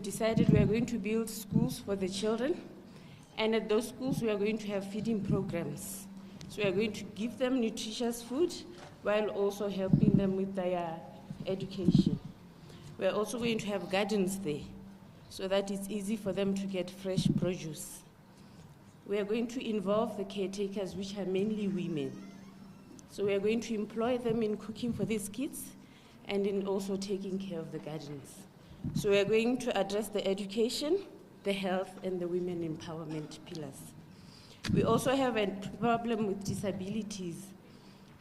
we've decided we are going to build schools for the children. And at those schools, we are going to have feeding programs. So we are going to give them nutritious food while also helping them with their education. We are also going to have gardens there so that it's easy for them to get fresh produce. We are going to involve the caretakers, which are mainly women. So we are going to employ them in cooking for these kids and in also taking care of the gardens. So we are going to address the education, the health, and the women empowerment pillars. We also have a problem with disabilities.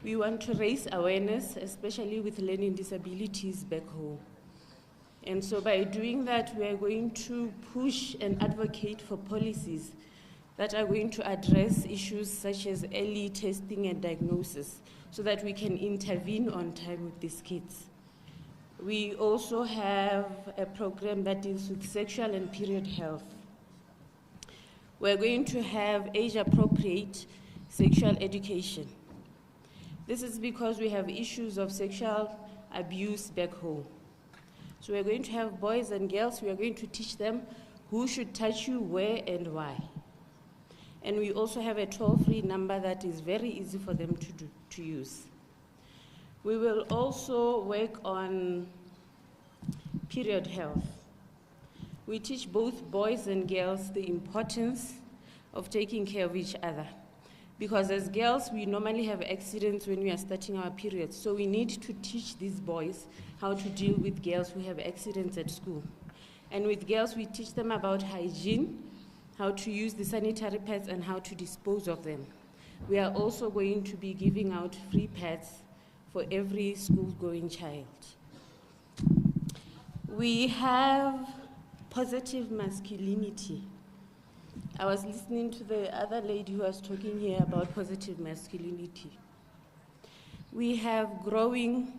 We want to raise awareness, especially with learning disabilities back home. And so by doing that, we are going to push and advocate for policies that are going to address issues such as early testing and diagnosis so that we can intervene on time with these kids. We also have a program that deals with sexual and period health. We're going to have age-appropriate sexual education. This is because we have issues of sexual abuse back home. So we're going to have boys and girls, we are going to teach them who should touch you, where, and why. And we also have a toll-free number that is very easy for them to use. We will also work on period health. We teach both boys and girls the importance of taking care of each other. Because as girls, we normally have accidents when we are starting our periods. So we need to teach these boys how to deal with girls who have accidents at school. And with girls, we teach them about hygiene, how to use the sanitary pads, and how to dispose of them. We are also going to be giving out free pads for every school-going child. We have positive masculinity. I was listening to the other lady who was talking here about positive masculinity. We have growing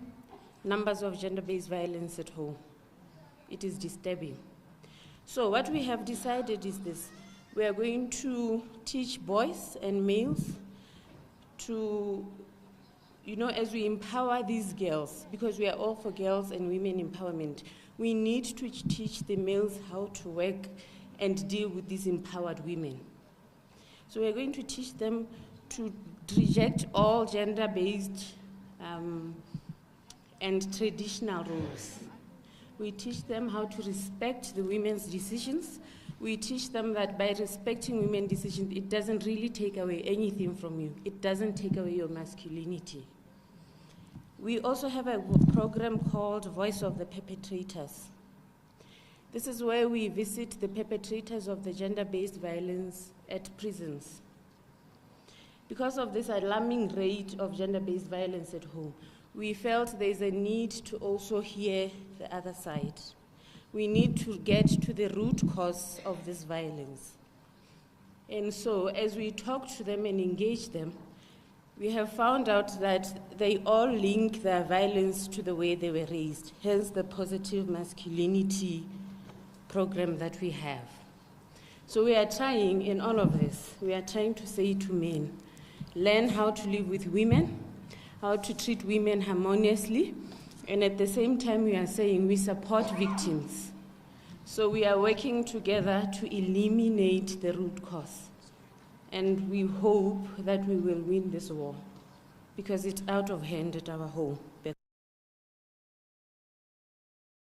numbers of gender-based violence at home. It is disturbing. So what we have decided is this. We are going to teach boys and males to, as we empower these girls, because we are all for girls and women empowerment, we need to teach the males how to work and deal with these empowered women. So we're going to teach them to reject all gender-based and traditional roles. We teach them how to respect the women's decisions. We teach them that by respecting women's decisions, it doesn't really take away anything from you. It doesn't take away your masculinity. We also have a program called Voice of the Perpetrators. This is where we visit the perpetrators of the gender-based violence at prisons. Because of this alarming rate of gender-based violence at home, we felt there is a need to also hear the other side. We need to get to the root cause of this violence. And so as we talk to them and engage them, we have found out that they all link their violence to the way they were raised, hence the positive masculinity program that we have. So we are trying, in all of this, we are trying to say to men, learn how to live with women, how to treat women harmoniously, and at the same time we are saying we support victims. So we are working together to eliminate the root cause. And we hope that we will win this war, because it's out of hand at our home.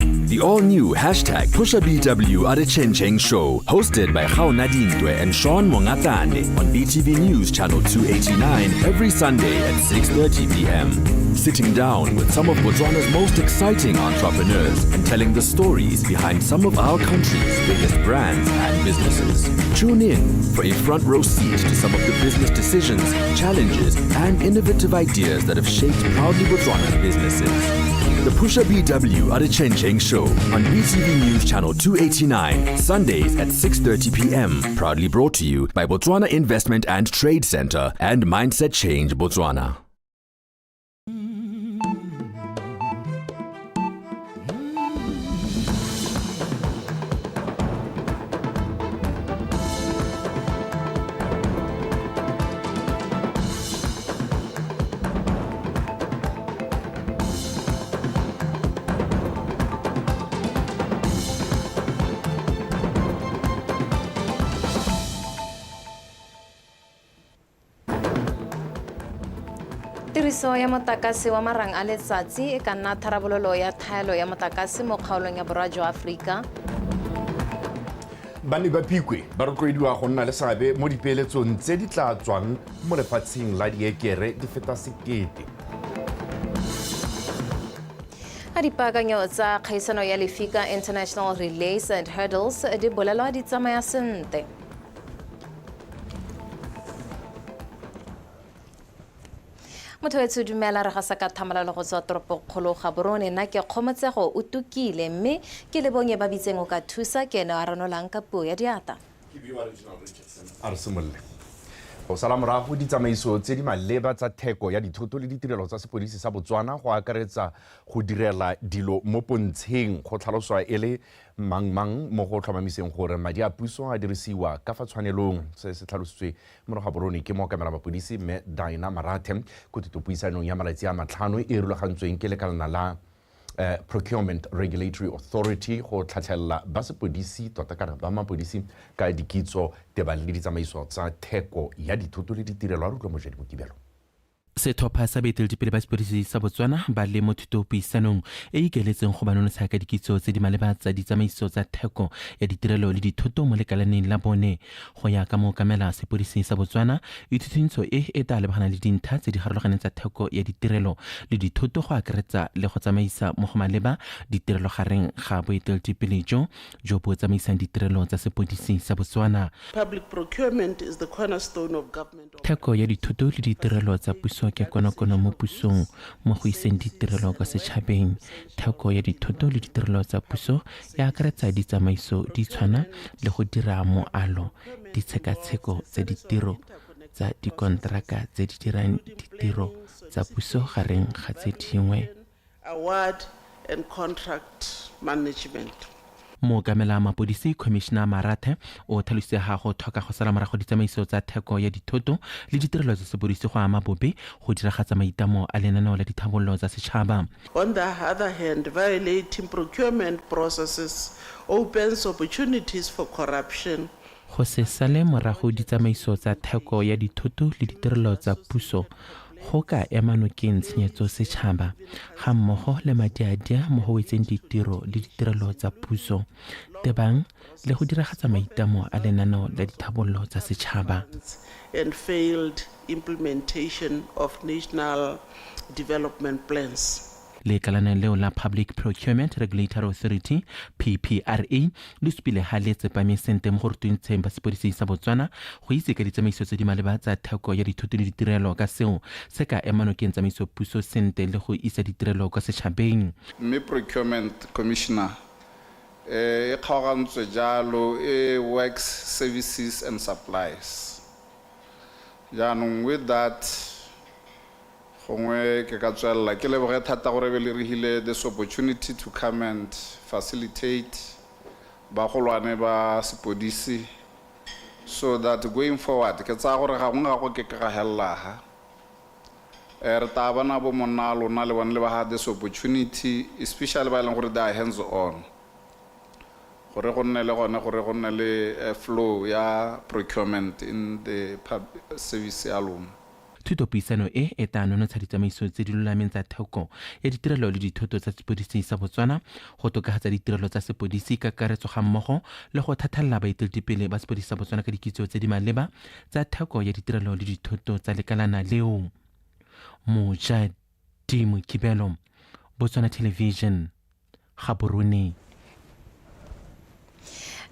The all-new hashtag PushaBW Adechencheng Show, hosted by Gaona Dintwe and Sean Mongatane on BTV News Channel 289 every Sunday at 6:30 p.m. Sitting down with some of Botswana's most exciting entrepreneurs and telling the stories behind some of our country's biggest brands and businesses. Tune in for a front row seat to some of the business decisions, challenges, and innovative ideas that have shaped proudly Botswana's businesses. The Pusha BW Adechencheng Show on BTV News Channel 289, Sundays at 6:30 p.m. Proudly brought to you by Botswana Investment and Trade Center and Mindset Change Botswana. Tiriso ya motlakase wa marang a letsatsi e ka nna tharabololo ya thaelo ya motlakase mo kgaolong ya borwa jwa Aforika. Banni ba Phikwe ba rotloediwa go nna le seabe mo dipeeletsong tse di tla tswang mo lefatsheng la diekere di feta 1000. A dipaakanyo tsa kgaisano ya Lefika International Relays and Hurdles di bolelwa di tsamaya sentle. Motho wetsho, dumela, re gasa ka thamalalo go tswa toropokgolo Gaborone. Nna ke Kgomotsego o Tukile, mme ke Lebonye ba bitseng o ka thusa ke ene a ranolang ka puo ya diata. A re simolole go sala morago ditsamaiso tse di maleba tsa theko ya dithoto le ditirelo tsa sepodisi sa Botswana, go akaretsa go direla dilo mo pontsheng, go tlhaloswa e le mangmang mo go tlhomamiseng gore madi a puso a dirisiwa ka fa tshwanelong. Se se tlhalositswe morago Gaborone ke mookamela mapodisi, mme Dina Marathe, ko thutopuisanong ya malatsi a 5 e rulagantsweng ke lekalana la Procurement Regulatory Authority go tlhatlhelela ba sepodisi tota kana ba mapodisi ka dikitso tebang le ditsamaiso tsa theko ya dithoto le ditirelo. A re utlwa Mojadi Mokibelo. Setlhopha sa baeteledipele ba sepodisi sa Botswana ba le mo thutopuisanong e e ikaeletseng go ba nonotsha ka dikitso tse di maleba tsa ditsamaiso tsa theko ya ditirelo le dithoto mo lekalaneng la bone. Go ya ka mookamela sepodisi sa Botswana, ithuthuntso e e tla lebagana le dintlha tse di harologaneng tsa theko ya ditirelo le dithoto, go akaretsa le go tsamaisa mo go maleba ditirelo gareng ga boeteledipele jo jo bo tsamaisang ditirelo tsa sepodisi sa Botswana. Public procurement is the cornerstone of government. Theko ya dithoto le ditirelo tsa puso ke konokono mo pusong mo go iseng ditirelo kwa setšhabeng. Theko ya dithoto le ditirelo tsa puso e akaretsa ditsamaiso di tshwana le go dira moalo, ditshekatsheko tsa ditiro tsa dikonteraka tse di dirang ditiro tsa puso, gareng ga tse dingwe. Award and contract management. Mookamela mapodisi, Commissioner Marathe, o tlhalositse ga go tlhoka go sala morago ditsamaiso tsa theko ya dithoto le ditirelo tsa sepodisi go ama bobe go diragatsa maitlamo a lenaneo la ditlhabololo tsa setšhaba. On the other hand, violating procurement processes opens opportunities for corruption. Go se sale morago ditsamaiso tsa theko ya dithoto le ditirelo tsa puso go ka ema nokeng tshenyetso setšhaba ga mmogo le madiadia mo go wetseng ditiro le ditirelo tsa puso tebang le go diragatsa maitlamo a lenaneo la ditlhabololo tsa setšhaba. And failed implementation of national development plans. Lekalana leo la Public Procurement Regulatory Authority, PPRA, le supile ha le tsepame sente mo go rutuntsheng ba sepodisi sa Botswana go itse ka ditsamaiso tse di maleba tsa theko ya dithoto le ditirelo, ka seo se ka ema nokeng tsamaiso puso sente le go isa ditirelo kwa setšhabeng. Mme procurement commissioner e kgaogantswe jalo e works, services and supplies. Jaanong with that, gongwe ke ka tswelela ke leboge thata gore be le re this opportunity to come and facilitate bagolwane ba sepodisi, so that going forward ke tsaya gore gangwe ga go ke ke ga helela ha re tla bona bo monna a lona le bone le ba ha this opportunity, especially ba e leng gore they are hands on, gore go nne le gone gore go nne le flow ya procurement in the pub service ya lona. Thutopuisano e e tla nonotsha ditsamaiso tse di lolameng tsa theko ya ditirelo le dithoto tsa sepodisi sa Botswana, go tokafatsa ditirelo tsa sepodisi ka kakaretso, ga mmogo le go thathalela baeteledipele ba sepodisi sa Botswana ka dikitso tse di maleba tsa theko ya ditirelo le dithoto tsa lekalana leo. Mojadi Mokibelo, Botswana Television, Gaborone.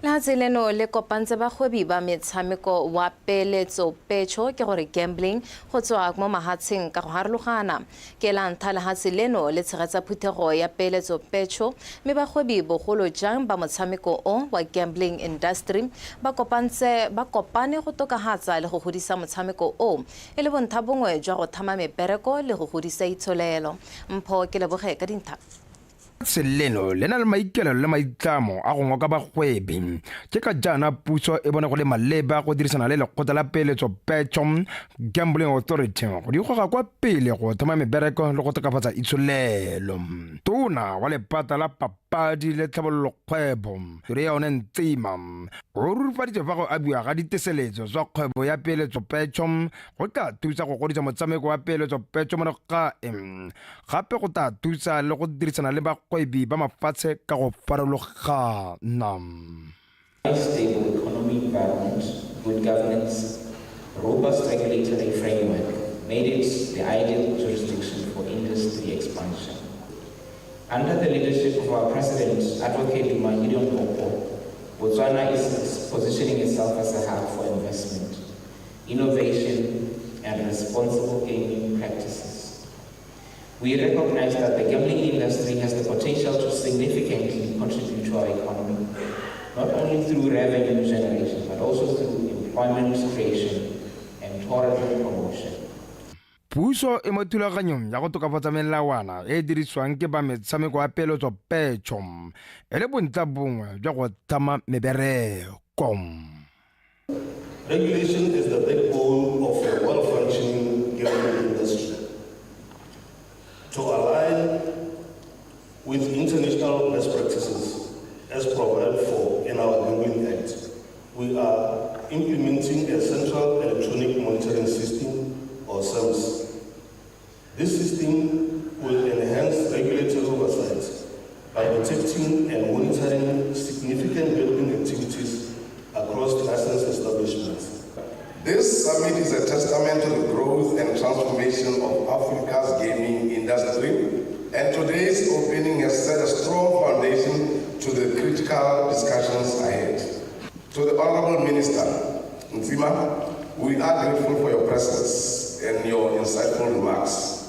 Lehatshe leno le kopantse bagwebi ba metshameko wa peeletso petšho, ke gore gambling, go tswa mo mahatsheng ka go harologana. Ke la ntlha lehatshe leno le tshegetsa phuthego ya peeletso petšho, mme bagwebi, bogolo jang ba motshameko o wa gambling industry, ba kopantse ba kopane go tokafatsa le go godisa motshameko o e le bontlha bongwe jwa go thama mebereko le go godisa itsholelo. Mpho ke leboge ka dintlha. Seleno le na le maikaelelo le maitlamo a go ngoka bagwebi. Ke ka jaana puso e bone go le maleba go dirisana le lekgotla la peeletso petšho, Gambling Authority, go di goga kwa pele go thoma mebereko le go tokafatsa itsholelo. Tona wa lephata la Dipapadi le Tlhabololokgwebo, Rione Ntsima, o rurifaditse fa go abiwa ga diteseletso tsa kgwebo ya peeletsopetšho go tla thusa go godisa motshameko wa peeletsopetšho mo gae, gape go tla thusa le go dirisana le bagwebi ba mafatshe ka go farologana. Stable economy environment, good governance, robust regulatory framework made it the ideal jurisdiction for industry expansion. Under the leadership of our president, Advocate Duma Gideon Boko, Botswana is positioning itself as a hub for investment, innovation, and responsible gaming practices. We recognize that the gambling industry has the potential to significantly contribute to our economy, not only through revenue generation, but also through employment creation and tourism promotion. Puso e mo thulaganyong ya go tokafatsa melawana e e dirisiwang ke ba metshameko ya peeletso petšho e le bontlha bongwe jwa go tlhama mebereko. Regulation is the backbone of a well-functioning gambling industry. To align with international best practices as provided for in our Gambling Act, we are implementing a central electronic monitoring system, or CEMS. This system will enhance regulatory oversight by detecting and monitoring significant gambling activities across licensed establishments. This summit is a testament to the growth and transformation of Africa's gaming industry, and today's opening has set a strong foundation to the critical discussions ahead. To the Honorable Minister, Nzima, we are grateful for your presence and your insightful remarks.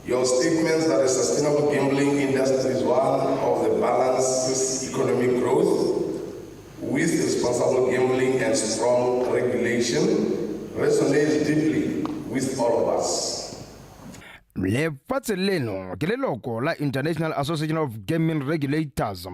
Your statements that a sustainable gambling industry is one of the balances economic growth with responsible gambling and strong regulation resonates deeply with all of us. Lefatshe leno ke leloko la International Association of Gaming Regulators.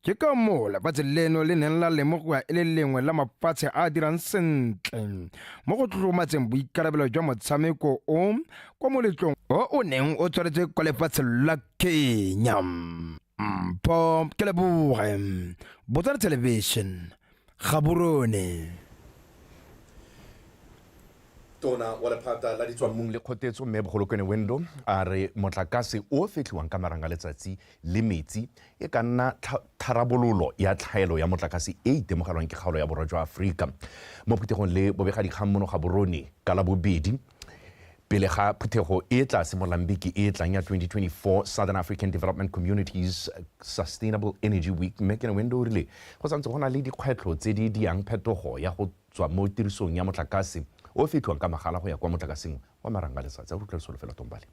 Ke ka moo lefatshe leno le neng la lemogiwa e le lengwe la mafatshe a a dirang sentle mo go tlotlomatseng boikarabelo jwa motshameko o kwa moletlong o o neng o tshwaretswe kwa lefatsheng la Kenya. Mpho Keleboge, Botswana Television, Gaborone. Tona wa lephata la ditswammung le kgotetso mme Bogolokwane Wendo a re motlakase o fetlhiwang ka marang a letsatsi le metsi e ka nna tharabololo ya tlhaelo ya motlakase e itemogelwang ke kgaolo ya borwa jwa Aforika. Mo phuthegong le bobegadikgang mono Gaborone ka Labobedi pele ga phuthego e tla simololang beke e tlang ya 2024 Southern African Development Communities Sustainable Energy Week, mme Kene Wendo o rile go santse go na le dikgwetlho tse di diang phetogo ya go tswa mo tirisong ya motlakase o fetlhiwang ka magala go ya kwa motlakaseng wa marang a letsatsi. A utlwa Solofelo Tombale.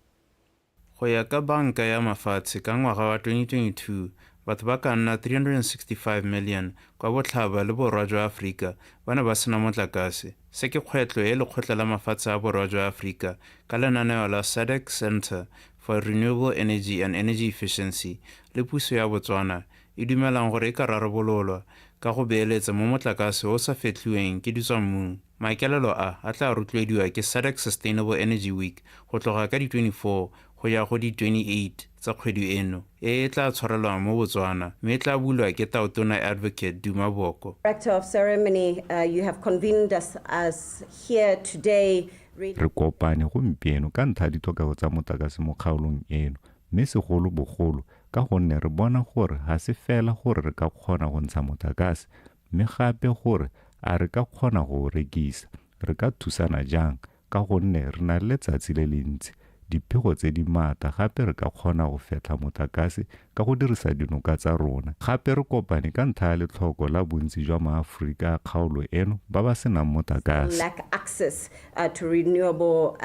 Go ya ka Banka ya Mafatshe, ka ngwaga wa 2022, batho ba ka nna 365 million kwa botlhaba le borwa jwa Aforika ba ne ba sena motlakase. Se ke kgwetlho e Lekgotla la Mafatshe a Borwa jwa Aforika ka lenaneo la SADC Centre for Renewable Energy and Energy Efficiency le puso ya Botswana e dumelang gore e ka rarabololwa ka go beeletsa mo motlakase o sa fetlhiweng ke ditswammung. Maikaelelo a a tla rotloediwa ke SADC Sustainable Energy Week go tloga ka di 24 go ya go di 28 tsa kgwedi eno, e e tla tshwarelwang mo Botswana mme e tla bulwa ke Tautona Advocate Duma Boko. Director of ceremony, you have convened us here today. Re kopane gompieno ka ntlha ya ditlhokego tsa motlakase mo kgaolong eno, mme segolo bogolo ka gonne re bona gore ga se fela gore re ka kgona go ntsha motlakase, mme gape gore a re ka kgona go o rekisa, re ka thusana jang ka gonne re na le letsatsi le le ntsi, diphego tse di maatla gape re ka kgona go fetlha motlakase ka go dirisa dinoka tsa rona. Gape re kopane ka ntlha ya letlhoko la bontsi jwa maAforika a kgaolo eno ba ba senang motlakase. Lack access to renewable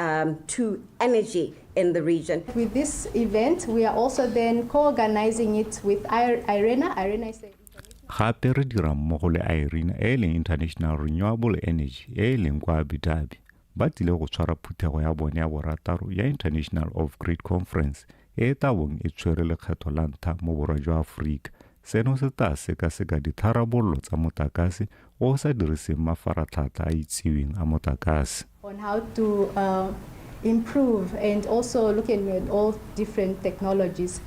to energy in the region. With this event, we are also then co-organizing it with IRENA. IRENA is the Gape re dira mmogo le IRENA e leng International Renewable Energy e e leng kwa Abu Dhabi. Ba tlile go tshwara phuthego ya bone ya borataro ya International Off-Grid Conference e e tla bong e tshwere lekgetho la ntlha mo borwa jwa Aforika. Seno se tla sekaseka ditharabololo tsa motlakase o o sa diriseng mafaratlhatlha a itsiweng a motlakase. On how to improve and also looking at all different technologies.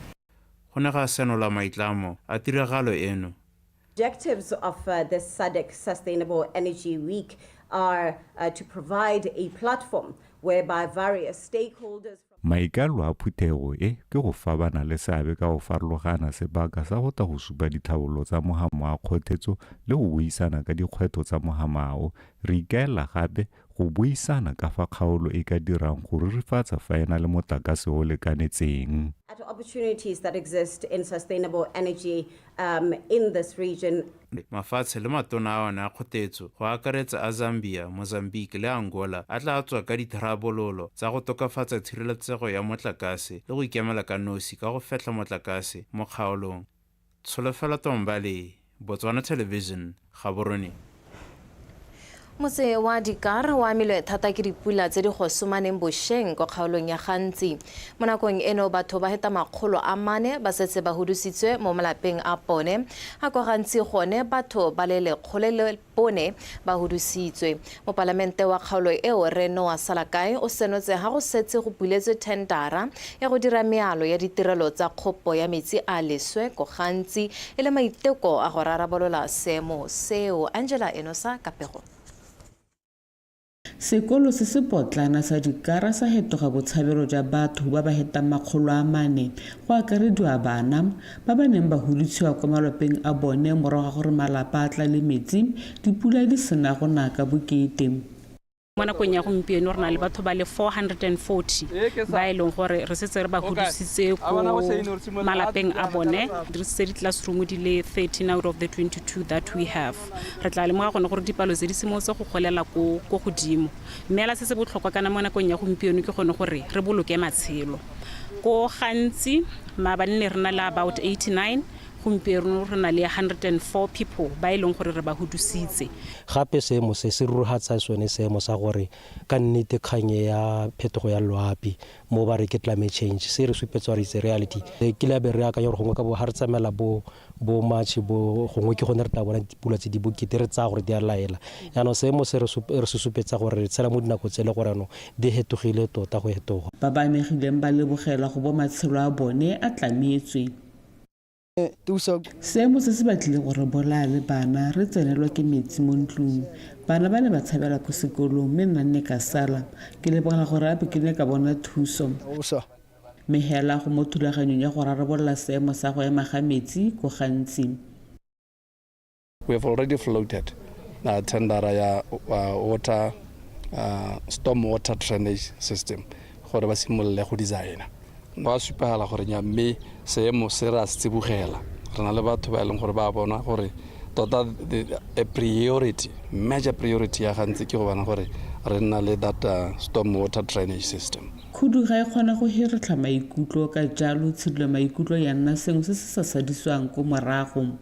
go ne ga senola maitlamo a tiragalo eno. Objectives of the SADC Sustainable Energy Week are to provide a platform whereby various stakeholders Maikaelelo a phuthego e ke go fa bana-le-seabe ka go farologana sebaka sa go tla go supa ditlhabololo tsa mohama wa kgothetso le go buisana ka dikgwetlho tsa mohama o. Re ikaelela gape go buisana ka fa kgaolo e ka dirang go rurifatsa fa e na le motlakase o o lekanetseng. At opportunities that exist in sustainable energy um, in this region. Mafatshe le matona a one a kgotetso, go akaretsa a Zambia, Mozambique le Angola, a tla tswa ka ditharabololo tsa go tokafatsa tshireletsego ya motlakase le go ikemela ka nosi ka go fetlha motlakase mo kgaolong. Tsholofelo Tombale, Botswana Television, Gaborone. Motse wa Dikar o amilwe thata ke dipula tse di gosomaneng bosheng kwa kgaolong ya Gantsi. Mo nakong eno batho ba heta 400 ba setse ba hudusitswe mo malapeng a bone. A kwa Gantsi gone batho ba le 104 ba hudusitswe. Mopalamente wa kgaolo eo Rre Noah Salakae o senotse ha go setse go buletswe thendara ya go dira mealo ya ditirelo tsa kgopo ya metsi a leswe ko Gantsi e le maiteko a go rarabolola seemo seo. Angela Enosa ka pego. Sekolo se se potlana sa Dikara sa hetoga botshabelo jwa batho ba ba hetang 400, go akarediwa bana, ba ba neng ba hudutshiwa kwa malwapeng a bone morago ga gore malapa a tlale metsi dipula di sena go na ka bokete. Mo nakong ya gompieno re na le batho ba le 440 ba e leng gore re setse re ba hudusitse ko malapeng a bone. Dirisitse di-classroom di le 13 out of the 22 that we have. Re tla lemoga gone gore dipalo tse di simolotse go golela ko godimo, mme ela se se botlhokwa kana mo nakong ya gompieno ke gone gore re boloke matshelo. Ko Gantsi maabane ne re na le about 89, gompieno re na le 104 people ba e leng gore re ba hudusitse. Gape seemo se se rurigatsa sone seemo sa gore ka nnete kgang e ya phetogo ya loapi mo ba re ke climate change se re supetsa gore it's a reality. E kile ya be re akanya gore gongwe ka bo ga re tsamaela bo bo March bo gongwe ke gone re tla bona dipula tse di bokete re tsaya gore di a laela. Jaanong seemo se re se supetsa gore re tshela mo dinako tse e le gore jaanong di hetogile tota go hetoga. Ba ba amegileng ba lebogela go bo matshelo a bone a tlametswe. Seemo se se batlile go re bolaya le bana, re tsenelwa ke metsi mo ntlong. Bana ba ne ba tshabela ko sekolong mme nna nne ka sala. Ke lebogela gore ape ke ne ka bona thuso. Mme hela go mo thulaganyong ya go rarabolola seemo sa go ema ga metsi ko Gantsi. We have already floated tendera ya water storm water drainage system gore ba simolole go designer. Go a supagala gore nya mme seemo se re a se tsibogela. Re na le batho ba e leng gore ba bona gore tota a priority, major priority ya Gantsi ke go bona gore re nna le that storm water drainage system. Khudu ga e kgona go heretlha maikutlo, ka jalo tshidilo maikutlo ya nna sengwe se se sa sadiswang ko morago.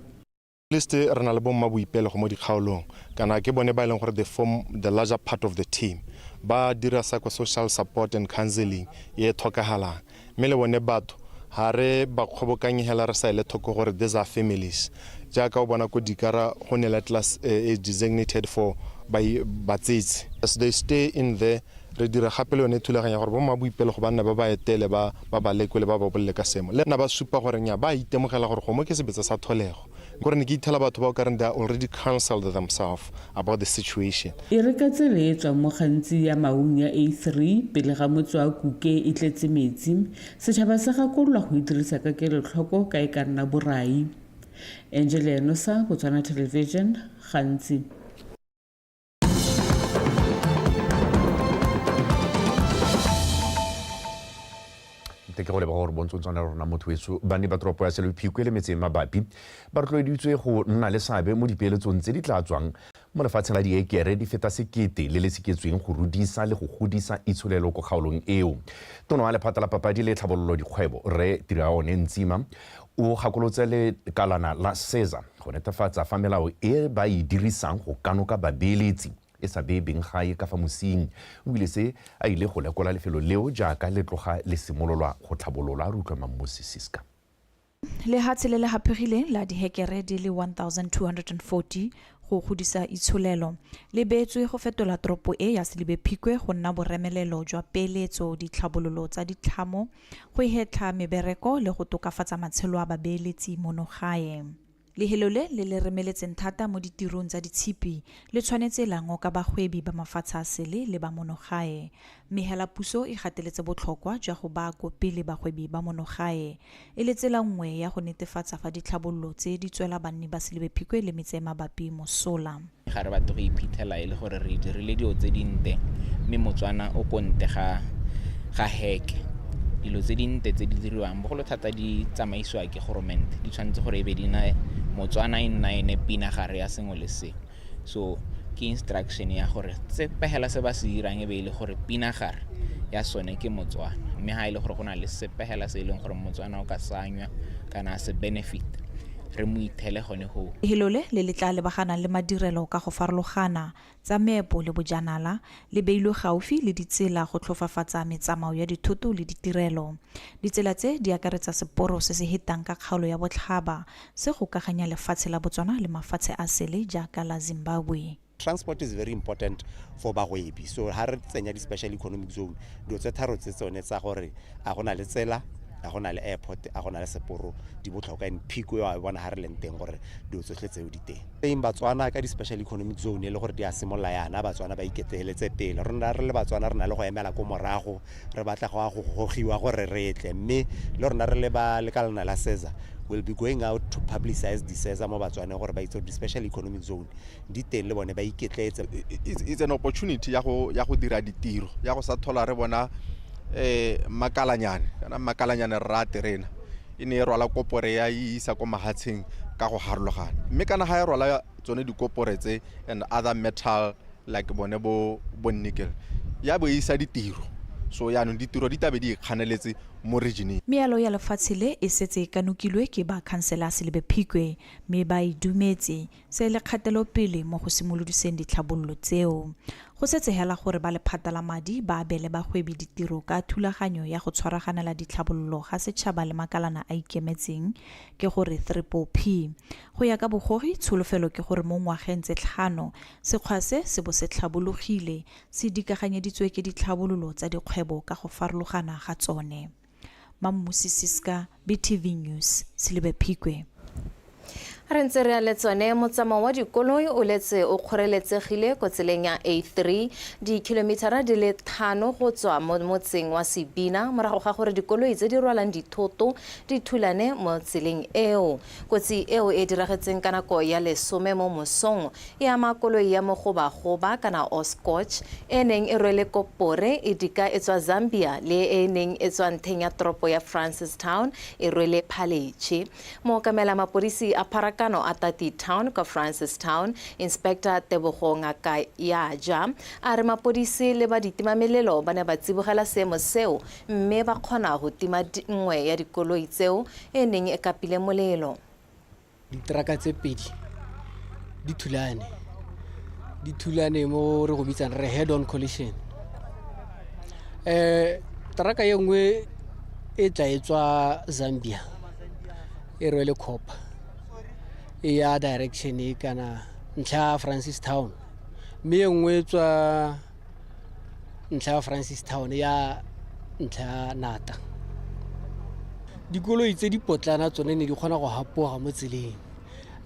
Least re na le bomma boipelego mo dikgaolong kana ke bone ba e leng gore they form the larger part of the team, ba dira psychosocial support and counseling e e tlhokagalang, mme le bone batho ga re ba kgobokanye hela re sa ele thoko gore these are families. Jaaka o bona ko Dikara go ne le class e designated for batsetsi, as they stay in there re dira gape le yone thulaganyo ya gore bomma boipelego ba nne ba ba etele, ba ba ba lekole, ba ba bolele ka seemo, le nna ba supa gore nya ba itemogela gore gongwe ke sebetsa sa tlholego. Kore ne ke ithela batho ba o kareng they are already counselled themselves about the situation. E re ka tsela e e tswang mo Gantsi ya Maun ya A3 pele ga motse wa Kuke e tletse metsi, setšhaba se gakololwa go e dirisa ka kelotlhoko ka e ka nna borai. Angel Enosa, Botswana Television, Gantsi. Te ke go leboga gore bontse o tswana le rona motho weso. Banni ba toropo ya Selebi-Phikwe le metse e mabapi ba rotloeditswe go nna le seabe mo dipeeletsong tse di tla tswang mo lefatsheng la diekere di feta 1000 le le seketsweng go rudisa le go godisa itsholelo ko kgaolong eo. Tono wa lephata la papadi le tlhabololo dikgwebo Rre Tiraone Ntsima o gakolotse lekalana la SEZA go netefatsa fa melao e ba e dirisang go kanoka babeeletsi e sa beye beng gae ka fa mosing. O bile se a ile go lekola lefelo leo jaaka le tloga le simololwa go tlhabololwa. Re utlwa Mammusi Siska. Lehatshe le le haphegileng la dihekere di le 1,240 go godisa itsholelo. Le beetswe go fetola toropo e ya Selibe Phikwe go nna boremelelo jwa peeletso, ditlhabololo tsa ditlhamo, go hetlha mebereko le go tokafatsa matshelo a babeeletsi mono gae. Lehelo le le le remeletseng thata mo ditirong tsa ditshipi le tshwanetse la ngoka bagwebi ba mafatshe a sele le ba mono gae. Mme hela puso e gateletse botlhokwa jwa go baa ko pele bagwebi ba mono gae e le tsela nngwe ya go netefatsa fa ditlhabololo tse di tswela banni ba Selibe Phikwe le metse e mabapi mosola. Ga re batle go iphitlhela e le gore re dirile dilo tse dinte mme Motswana o ko nte ga ga heke. Dilo tse dinte tse di diriwang bogolo thata di tsamaisiwa ke goromente di tshwanetse gore e be di na Motswana e nna ene pinagare ya sengwe le sengwe. So ke instruction ya gore sepe hela se ba se dirang e be e le gore pinagare ya sone ke Motswana mme ga e le gore go na le sepe hela se e leng gore Motswana o ka sanywa kana a se benefit re mo ithele gone go. Lehelo le, le le tla lebaganang le madirelo ka go farologana, tsa meepo le bojanala, le beilwe gaufi le ditsela go tlhofafatsa metsamao ya dithoto le ditirelo. Ditsela tse di akaretsa seporo se se hetang ka kgaolo ya botlhaba, se gokaganya lefatshe la Botswana le mafatshe a sele jaaka la Zimbabwe. Transport is very important for bagwebi, so ha re tsenya di-special economic zone, dilo tse tharo tse tsone tsa gore a go na le tsela, a go na le airport, a go na le seporo, di botlhokwa. And Phikwe wa bona ha re leng teng gore dilo tsotlhe tseo di teng. Teng Batswana ka di-special economic zone e le gore di a simolola yana, Batswana ba iketeletse pele. Rona re le Batswana re na le go emela ko morago, re batla go ya go gogiwa gore re tle, mme le rona re le ba lekalana la SEZA will be going out to publicize di-SEZA mo Batswaneng gore ba itse gore di-special economic zone di teng le bone ba iketletse. It's an opportunity ya go ya go dira ditiro ya go sa thola re bona makalanyane kana makalanyane re rate rena e ne e rwala kopore ya e isa ko mahatsheng ka go harologana, mme kana ga e rwala tsone dikopore tse and other metal like bone bo bo nickel ya bo e isa ditiro, so yaanong ditiro di tabe di ikganeletse mo regioneng. Mealo ya lefatshe le e setse e kanokilwe ke ba khansele ya Selibe Phikwe mme ba e dumetse. Se e le kgatelopele mo go simolodiseng ditlhabololo tseo. Go setse hela gore ba lephata la madi ba abele bagwebi ditiro ka thulaganyo ya go tshwaraganela ditlhabololo ga setšhaba le makalana a ikemetseng, ke gore Triple P. Go ya ka bogogi, tsholofelo ke gore mo ngwageng tse tlhano, sekgwa se se bo se tlhabologile, se dikaganyeditswe ke ditlhabololo tsa dikgwebo ka go farologana ga tsone. Mammusi Siska, BTV News, Selibe Phikwe. Re ntse re ya le tsone, motsamao wa dikoloi o letse o kgoreletsegile ko tseleng ya A3 dikhilomithara di le 5 go tswa mo motseng wa Sebina morago ga gore dikoloi tse di rwalang dithoto di thulane mo tseleng eo. Kotsi eo e diragetseng ka nako ya 10 mo mosong e ama koloi ya mogobagoba kana Oscotch e neng e rwele kopore e dika e tswa Zambia le e neng e tswa ntheng ya toropo ya Francistown e rwele phaletšhe. Mookamela mapodisi a pharakano a Tati Town kwa Francistown, Inspector Tebogo Ngaka ya ja, a re mapodisi le ba ditimamelelo ba ne ba tsibogela seemo seo mme ba kgona go tima nngwe ya dikoloi tseo e neng e kapile molelo. Diteraka tse pedi di thulane, di thulane mo re go bitsang re head on collision. Teraka e nngwe e tla e tswa Zambia e rwele copper e ya direction e kana ntlha ya Francistown, mme e nngwe e tswa ntlha ya Francistown ya ntlha ya Nata. Dikoloi tse di potlana tsone ne di kgona go hapoga mo tseleng,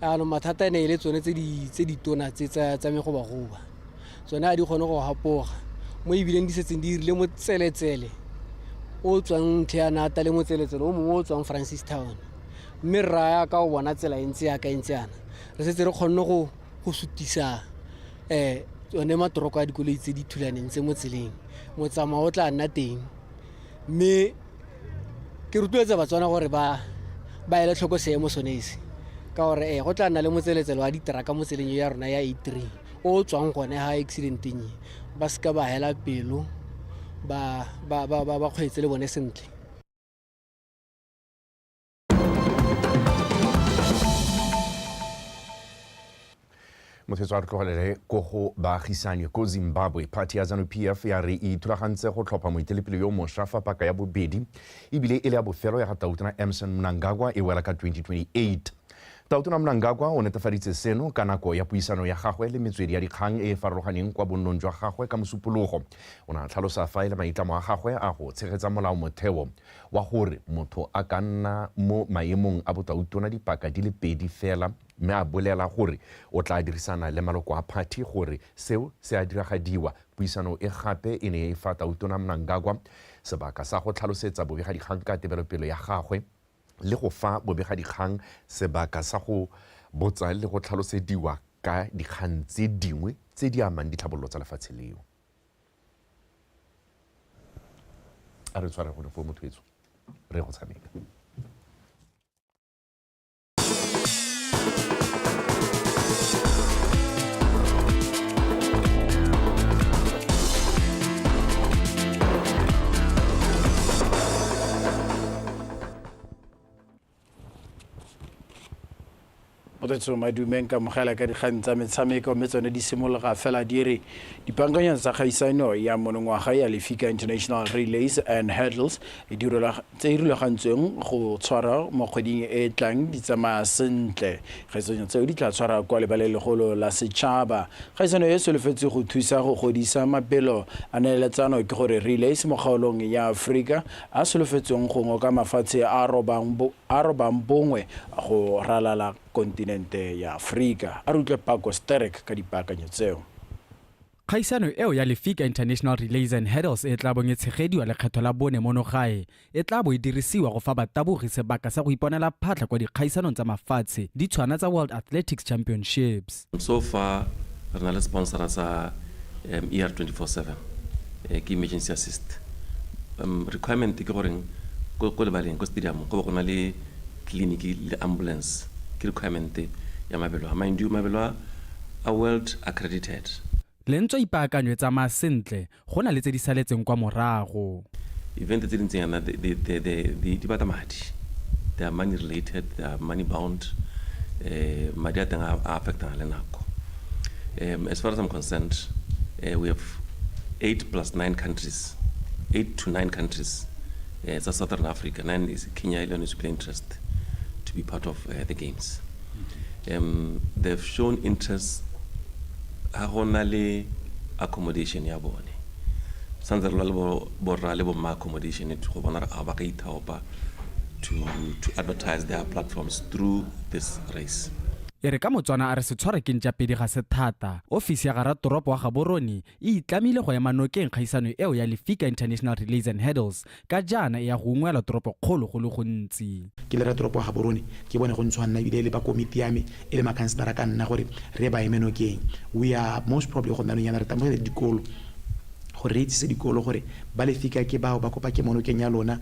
jaanong mathata e ne e le tsone tse di tona tse tsa megobagoba, tsone ga di kgone go hapoga mo ebileng di setseng di dirile motseletsele o tswang ntlha ya Nata le motseletsele o mongwe o tswang Francistown. Mme rra ya ka o bona tsela e ntse yaka e ntse yana, re setse re kgonne go sutisa tsone matoroko a dikoloi tse di thulaneng tse mo tseleng, motsamao o tla nna teng. Mme ke rotloetsa Batswana gore ba ele tlhoko seemo sone se, ka gore go tla nna le motseletsele wa diteraka mo tseleng ya rona ya A3 o tswang gone ga accidenteng e, ba seka ba hela pelo, ba kgweetse le bone sentle. Mothetso a re tlogelele ko go baagisane ko Zimbabwe. Party ya ZANU-PF ya re e ithulagantse go tlhopha moeteledipele yo mošwa fa paka ya bobedi ebile e le ya bofelo ya ga Tautona Emmerson Mnangagwa e wela ka 2028. Tautona Mnangagwa o netefaditse seno ka nako ya puisano ya gagwe le metswedi ya dikgang e e farologaneng kwa bonnong jwa gagwe ka Mosupologo. O ne a tlhalosa fa e le maitlamo a gagwe a go tshegetsa molao motheo wa gore motho a ka nna mo maemong a botautona dipaka di le pedi fela, mme a bolela gore o tla dirisana le maloko a phathi gore seo se a diragadiwa. Puisano e gape e ne e fa Tautona Mnangagwa sebaka sa go tlhalosetsa bobegadikgang ka tebelopele ya gagwe le go fa bobegadikgang sebaka sa go botsa le go tlhalosediwa ka dikgang tse dingwe tse di amang ditlhabololo tsa lefatshe leo. A re tshware gone foo motho etso, re go tshameka. Mothetso Madumeng ka mogela ka dikgang tsa metshameko, mme tsone di simologa fela di re dipankanya tsa kgaisano ya monongwaga ya Lefika International Relays and Hurdles tse di rulagantsweng go tshwara mo kgweding e e tlang di tsamaya sentle. Kgaisano tseo di tla tshwara kwa lebaleng legolo la setšhaba. Kgaisano e solofetse go thusa go godisa mabelo a neeletsano ke gore relays mo kgaolong ya Aforika a solofetsweng go ngoka mafatshe a robang bongwe go ralala kontinente ya Aforika. A re utlwe Paco Sterek ka dipaakanyo tseo. Kgaisano eo ya Lefika International Relays and Hurdles e tla bong e tshegediwa lekgetho la bone mono gae e tla bo e dirisiwa go fa batabogi sebaka sa go iponela phatlha kwa dikgaisanong tsa mafatshe di tshwana tsa World Athletics Championships. So far re na le sponsora sa ER 24/7, ke emergency assist. Requirement ke goreng ko lebaleng, ko stadium go bo go na le clinic le ambulance, ke requirement ya mabelo a. Mind you, mabelo a world accredited. Le ntswa ipaakanyo e tsamaya sentle, go na le tse di saletseng kwa morago. Event tse di ntseng yana, di batla madi. They are money related, they are money bound. Madi a teng a affectana le nako. As far as I'm concerned, we have 8 plus 9 countries, 8 to 9 countries. Tsa Southern Africa, 9 is Kenya, le yone is interest to be part of the games. They've shown interest ha go na le accommodation ya bone. Santse re lwa le borra le bomma accommodation go bona re a ba ka ithaopa to advertise their platforms through this race. E re ka Motswana a re se tshware ke ntša pedi ga se thata, ofisi ya garatoropo wa Gaborone e itlamile go ema nokeng kgaisano eo ya Lefika International Relays and Hurdles ka jaana e ya go ungwela toropokgolo go le gontsi. Ke le ratoropo wa Gaborone, ke bone go ntshwanna ebile le ba komiti ya me e le makhanselara ka nna gore re ba eme nokeng. We are most probably go nna nonyana re tamogele dikolo gore re itsise dikolo gore ba Lefika ke bao ba kopa ke mo nokeng ya lona,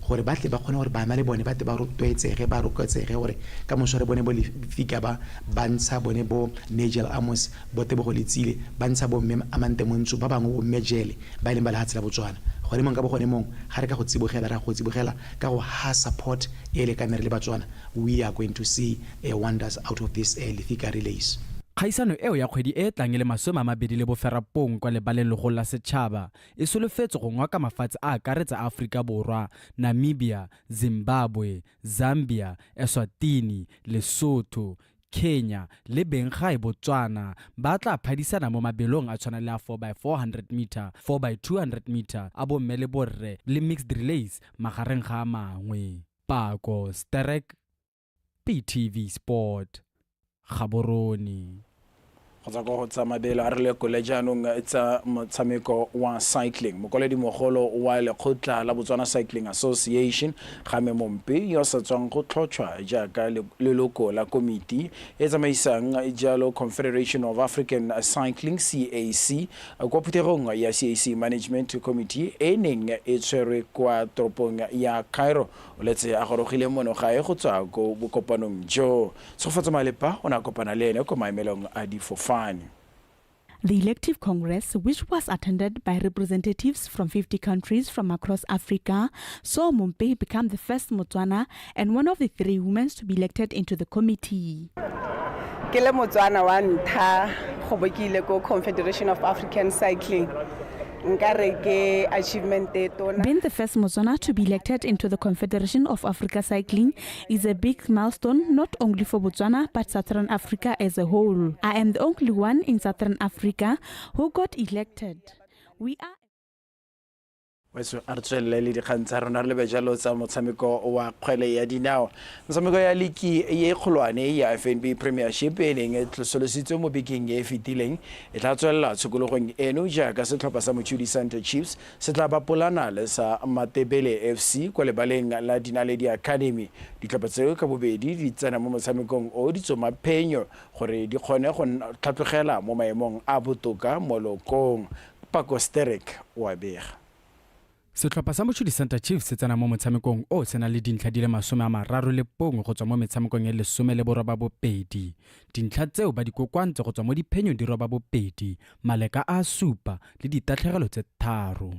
gore ba tle ba kgone gore bana le bone ba tle ba rotloetsege, ba rotloetsege gore ka moso re bone bo Lefika ba ba ntsha bone bo Nigel Amos, bo Tebogo Letsile, ba ntsha bo mme Amante Montso, ba bangwe bo mme Jele ba e leng ba lehatshe la Botswana. Gone mong ka bo gone mong ga re ka go tsibogela, ra go tsibogela ka go ha support e lekaneng re le Batswana, we are going to see wonders out of this Lefika Relays. Kgaisano eo ya kgwedi e e tlang e le 29 kwa lebaleng legolo la setšhaba e solofetse go ngoka mafatshe a akaretsa Aforika Borwa, Namibia, Zimbabwe, Zambia, Eswatini, Lesotho, Kenya le benggae Botswana ba tla phadisana mo mabelong a tshwana le a 4x400 meter, 4x200 meter a bomme le borre le mixed relays magareng ga a mangwe. Pako Sterek, PTV Sport, Gaborone. Go tswa ko go tsa mabelo a re lekole jaanong tsa motshameko wa cycling. Mokwaledi mogolo wa lekgotla la Botswana Cycling Association Game Mompe yo sa tswang go tlhotšhwa jaaka leloko la komiti e tsamaisang jalo Confederation of African Cycling CAC kwa phuthegong ya CAC Management Committee e neng e tshwerwe kwa toropong ya Cairo. O letse a gorogile mono gae go tswa ko bokopanong jo. Tshegofatso Malepa o ne a kopana le ene ko maemelong a difofane. The elective congress, which was attended by representatives from 50 countries from across Africa, saw Mompe become the first Motswana and one of the 3 women to be elected into the committee. Ke le Motswana wa ntlha go bo ke ile ko Confederation of African Cycling. Nkare ke achievement e tona. Being the first Motswana to be elected into the Confederation of Africa Cycling is a big milestone not only for Botswana but Southern Africa as a whole. I am the only one in Southern Africa who got elected. We are Weso a re tswelele le dikgang tsa rona re lebe jalo tsa motshameko wa kgwele ya dinao. Motshameko ya liki e kgolwane ya FNB Premiership e neng e tlosolositswe mo bekeng e e fetileng e tla tswelela tshokologong eno jaaka setlhopha sa Mochudi Centre Chiefs se tla bapolana le sa Matebele FC kwa lebaleng la Dinaledi Academy. Ditlhopha tseo ka bobedi di tsena mo motshamekong o di tsoma phenyo gore di kgone go tlhatlogela mo maemong a botoka mo lokong. Pako Sterek o a bega. Setlhopha sa Mochudi Centre Chiefs se tsena mo motshamekong o se na le dintlha di le 31 go tswa mo metshamekong e 18. Dintlha tseo ba di kokoantse go tswa mo diphenyong di 82, maleka a 7 le ditatlhegelo tse 3.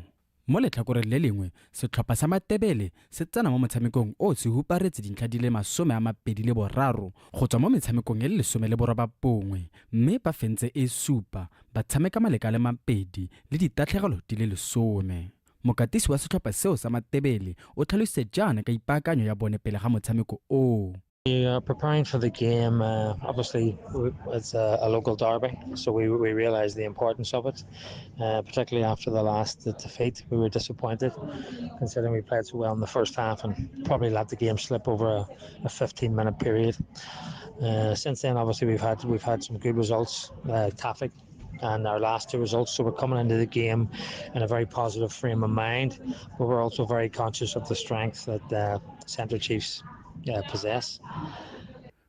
Mo letlhakoreng le lengwe, setlhopha sa Matebele se tsena mo motshamekong o se huparetse dintlha di le 23 go tswa mo metshamekong e le 19, mme ba fentse e 7, ba tshameka maleka a le 2 le ditatlhegelo di le 10. Mokatisi wa setlhopha seo sa Matebele o tlhalositse jaana ka ipaakanyo ya bone pele ga motshameko oo. We are preparing for the game. Obviously, it's a local derby, so we realise the importance of it, particularly after the last defeat. We were disappointed, considering we played so well in the first half and probably let the game slip over a 15-minute period. Since then, obviously, we've had some good results, Tafic and our last two results, so we're coming into the game in a very positive frame of mind, but we're also very conscious of the strength that Centre Chiefs possess.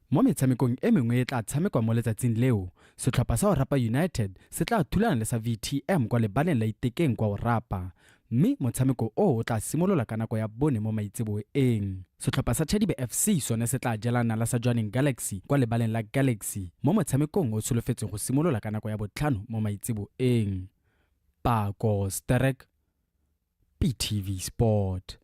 Mo metshamekong e mengwe e tla tshamekwa mo letsatsing leo, setlhopha sa Orapa United se tla thulana le sa VTM kwa lebaleng la Itekeng kwa Orapa, mme motshameko o o tla simolola ka nako ya 4 mo maitseboeng. Setlhopha sa Chadibe FC sone se tla jelana la sa Jwaneng Galaxy kwa lebaleng la Galaxy mo motshamekong o solofetsweng go simolola ka nako ya 5 mo maitseboeng. Pako Sterek, PTV Sport.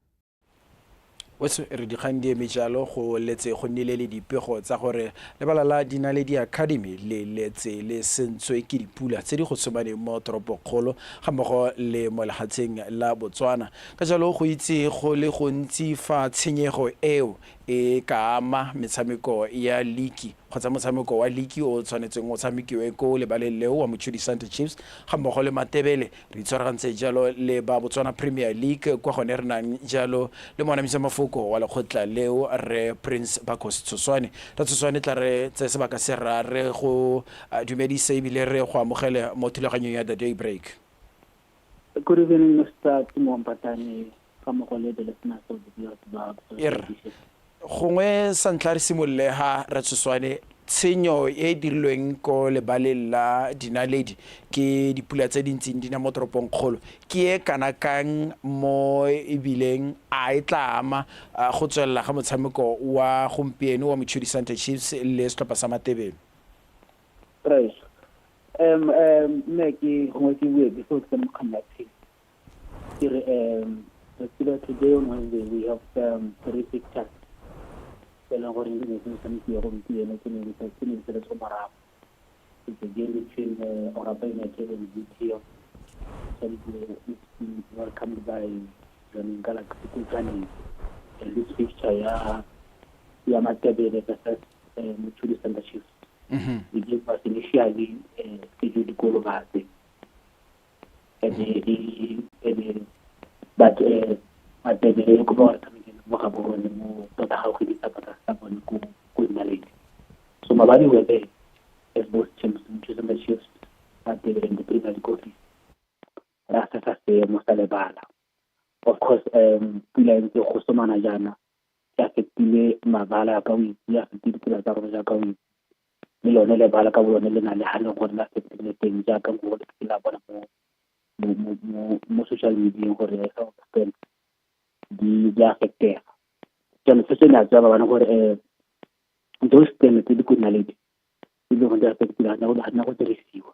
Weso re dikgang di eme jalo go letse go nnile le dipego tsa gore lebala la Dinaledi Academy le letse le sentswe ke dipula tse di go tshomaneng mo toropokgolo ga mmogo le mo lefatsheng la Botswana. Ka jalo go itse go le gontsi fa tshenyego eo e ka ama metshameko ya liki kgotsa motshameko wa liki o tshwanetseng o tshamekiwe ko lebaleng leo wa Mochudi Centre Chiefs ga mmogo le Matebele. Re itshwaragantse jalo le ba Botswana Premier League kwa gone re nang jalo le moanamisa mafoko wa lekgotla leo re Prince Bakos Tshoswane. Re Tshoswane tla re tse sebaka se ra re go dumedise ebile re go amogele mo thulaganyong ya The Daybreak. Good evening, Mr. Timo Mpatane, ga mmogo le the listeners of the viewers ba Gongwe sa ntlha re simolole ha re Tshoswane, tshenyo e dirilweng ko lebaleng la Dinaledi ke dipula tse di ntseng di na mo toropong kgolo ke e kana kang mo ebileng a e tla ama go tswelela ga motshameko wa gompieno wa Mochudi Centre Chiefs le setlhopha sa Matebele? Right. Mme ke gongwe ke bue before ke tsena mo kgang ya tshenyo. Ke re today on Wednesday we have 3 pictures tse e leng gore di ne di tshamekiwa gompieno, tse ne di saletse go morago. It's a game between Orapa United and VTM. It's welcomed by Jwaneng Galaxy ko Jwaneng. And this fixture ya Matebele versus Mochudi Centre Chiefs. The game was initially scheduled ko Lobatse. And but Matebele ko ba tshamekela mo Gaborone mo tota gaufi le supporters tsa bone ko Dinaledi. So maabane were there as both teams, Mochudi Centre Chiefs, Matebele and the Premier League office. Ra assessa seemo sa lebala. Of course, pula e ntse go somana jaana e affectile mabala ka o itse, e affectile ditsela tsa rona jaaka o itse. Le lone lebala ka bolone le na le ha leng gore le affectile teng jaaka go le la bona mo social media gore some of the stands di affectega. Jaanong se se ne a tsaya ba bana gore those stands tse di ko Dinaledi e leng gore di affectile ga di na go dirisiwa.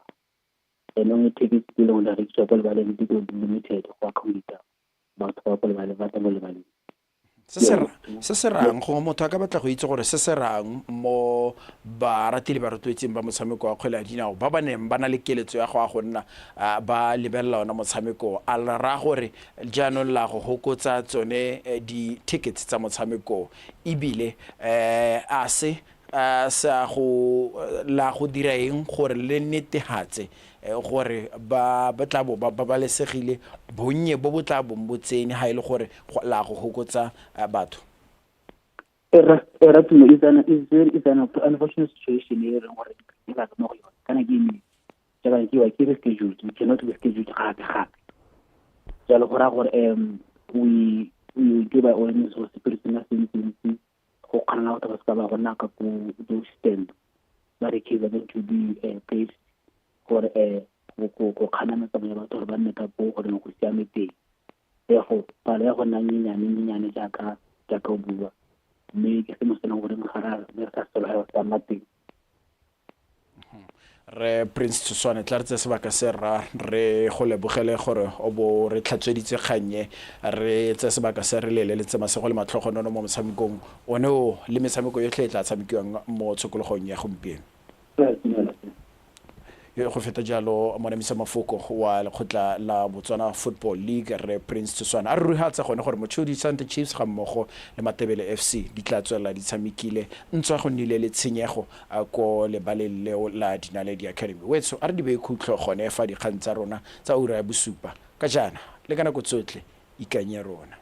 Jaanong tickets tse e leng gore di a rekisiwa kwa lebaleng di limited go accommodate batho ba kwa lebaleng ba tla mo lebaleng. Se se se se rang gongwe motho a ka batla go itse gore se se rang mo barati le barotloetsing ba motshameko wa kgwele ya dinao ba ba neng ba na le keletso ya go a go nna ba lebelela ona motshameko, a la raya gore jaanong la go hokotsa tsone di-tickets tsa motshameko, ebile a se se a go la go dira eng gore le netehatse gore ba ba tla bo ba babalesegile bonnye bo bo tla bong bo tsene ha e le gore la go hokotsa batho? Ratumo, is an is very is an unfortunate situation e reng gore e ba mo go yone. Kana ke eng jaaka ke wa ke rescheduled, we cannot reschedule gape gape. Jalo go raya gore we do by all means go sepedisana sentse go kgona batho ba se ka ba go nna ka ko those stand barricades are going to be placed gore go kgana metsamao ya batho gore ba nne ka ko gore go siame teng. Therefore, palo ya go nna nyenyane nyenyane jaaka o bua, mme ke sengwe se e leng gore ga re sa sologela sa nna teng. Re Prince Tshoswane, tla re tse sebaka se rra re go lebogele gore o bo re tlhatsweditse kgannye. Re tse sebaka se re leleletse masego le matlhogonono mo motshamekong one o le metshameko yotlhe e tla tshamekiwang mo tshokologong ya gompieno. Go feta jalo, monamisa mafoko wa lekgotla la Botswana Football League Rre Prince Tshoswane a re ruhatsa gone gore Mochudi Sante Chiefs ga mmogo le Matebele FC di tla tswelela di tshamekile ntswa go nnile le tshenyego ko lebaleng leo la Dinaledi Academy. Wetsho a re di beye khutlo gone fa dikgang tsa rona tsa ura ya bosupa ka jaana le ka nako tsotlhe ikanye rona.